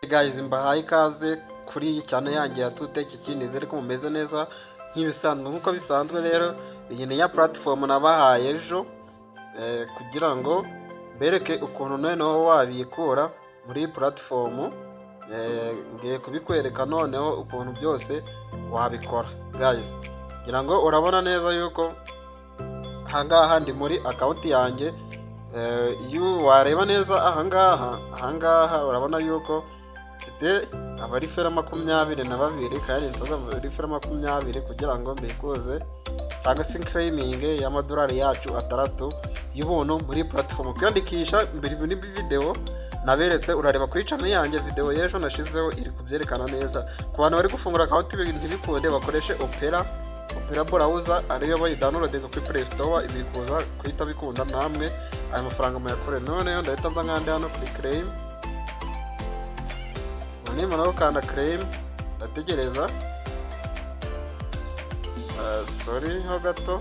Guys, mbahaye ikaze kuri iyi channel yanjye ya Tutech. Nizere ko mumeze neza nk'ibisanzwe. Nk'uko bisanzwe rero, iyi ni ya platform nabahaye ejo kugira ngo mbereke ukuntu noneho wabikura muri iyi platform. Ngiye kubikwereka noneho ukuntu byose wabikora. Guys, ngira ngo urabona neza yuko ahangaha ndi muri account yanjye. Iyo wareba neza ahangaha urabona yuko mfite aba referral 22, kandi nsabwa aba referral 20 kugira ngo mbikuze cyangwa se claiming y'amadolari yacu 6 y'ubuntu muri platform. Kwiyandikisha mbere muri video naberetse, urareba kuri channel yanjye, video y'ejo nashizeho iri kubyerekana neza. Ku bantu bari gufungura account ntibikunde, bakoreshe Opera browser, ariyo bayidownloadinga kuri Play Store, ibikuza kuhita bikunda, namwe aya mafaranga muyakore. Noneho ndahita nza nkande hano kuri claim. Nimara gukanda claim, ndategereza. Sorry ho gato.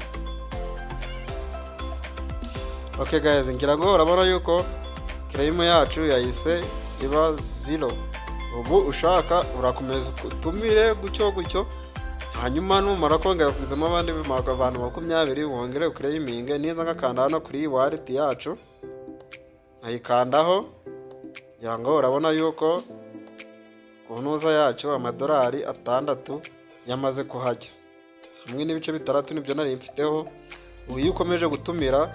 Okay guys, ngira ngo urabona yuko claim yacu yahise iba zero. Ubu ushaka urakomeza utumire gutyo gutyo, hanyuma numara kongera kuzamo abandi abantu 20, wongere uclaiminge. Niza ngakanda hano kuri wallet yacu, nkayikandaho, ngira ngo urabona yuko ku ntuza yacu amadolari 6 yamaze kuhajya, hamwe n'ibice 6 nibyo nari mfiteho. Ubu iyo ukomeje gutumira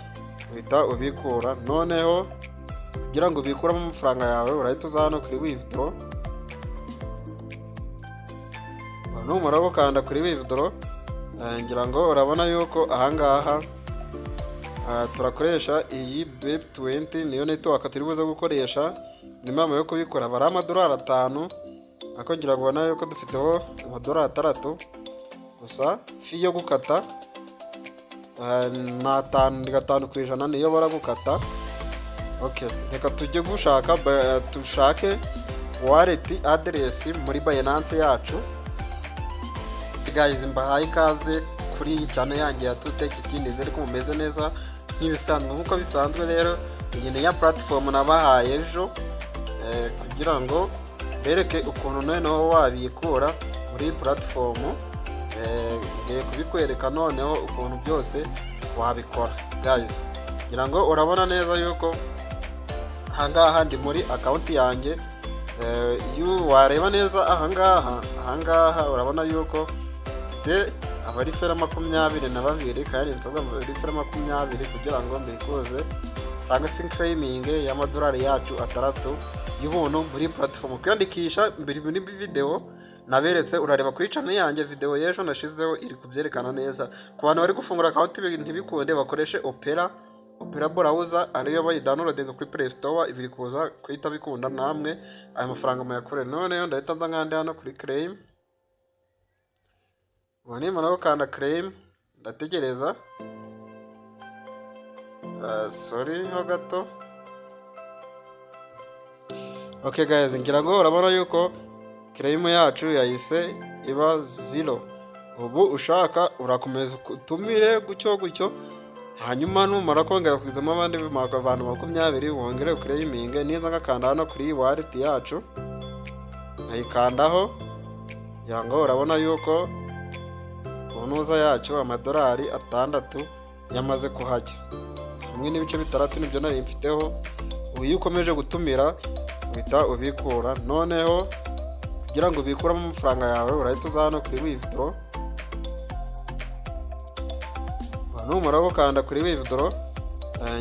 uhita ubikura. Noneho kugira ngo ubikuremo amafaranga yawe, urahita uza hano kuri withdraw. Numara gukanda kuri withdraw, ngira ngo urabona yuko ahangaha turakoresha iyi BEP20, niyo network turi buze gukoresha. Ni impamvu yo kubikora bari amadolari 5, ariko ngira ngo ubona yuko dufiteho amadolari 6 gusa. Fee yo gukata ni 5, ni 5% niyo baragukata. Okay, reka tujye gushaka, dushake wallet address muri Binance yacu. Guys, mbahaye ikaze kuri iyi channel yanjye ya Tutech. Nizere ko mumeze neza nk'ibisanzwe. Nk'uko bisanzwe rero, iyi ni ya platform nabahaye ejo kugira ngo mbereke ukuntu noneho wabikura muri platform. Ngiye kubikwereka noneho ukuntu byose wabikora. Guys, ngira ngo urabona neza yuko ahangaha ndi muri account yanjye. Iyo wareba neza ahangaha urabona yuko mfite aba referral 22, kandi nsabwa aba referral 20 kugira ngo mbikuze cyangwa se claiming y'amadolari yacu 6 y'ubuntu muri platform. Kwiyandikisha mbere muri video naberetse, urareba kuri channel yanjye, video y'ejo nashizeho iri kubyerekana neza. Ku bantu bari gufungura account ntibikunde, bakoreshe Opera browser, ariyo bayidownloadinga kuri Play Store, ibiri kuza kuhita bikunda, namwe aya mafaranga muyakore. Noneho ndahita nza nkande hano kuri claim. Ubu nimara gukanda claim, ndategereza. Sorry ho gato. Okay guys, ngira ngo urabona yuko claim yacu yahise iba zero. Ubu ushaka urakomeza utumire gutyo gutyo, hanyuma numara kongera kuzamo abandi bantu 20, wongere uclaiminge. Niza ngakanda hano kuri wallet yacu, nkayikandaho, ngira ngo urabona yuko ku ntuza yacu amadolari 6 yamaze kuhajya, hamwe n'ibice 6 nibyo nari mfiteho. Ubu iyo ukomeje gutumira uhita ubikura. Noneho kugira ngo ubikuremo amafaranga yawe, urahita uza hano kuri withdraw. Numara gukanda kuri withdraw,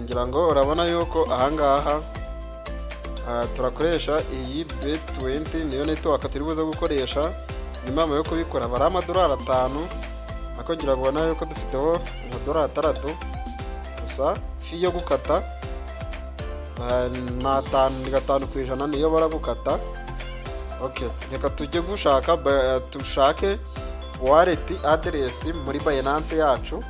ngira ngo urabona yuko ahangaha turakoresha iyi BEP20, niyo network turi buze gukoresha. Ni impamvu yo kubikora bari amadolari 5, ariko ngira ngo ubona yuko dufiteho amadolari 6 gusa. Fee yo gukata ni 5, ni 5% niyo baragukata. Okay, reka tujye gushaka, dushake wallet address muri Binance yacu.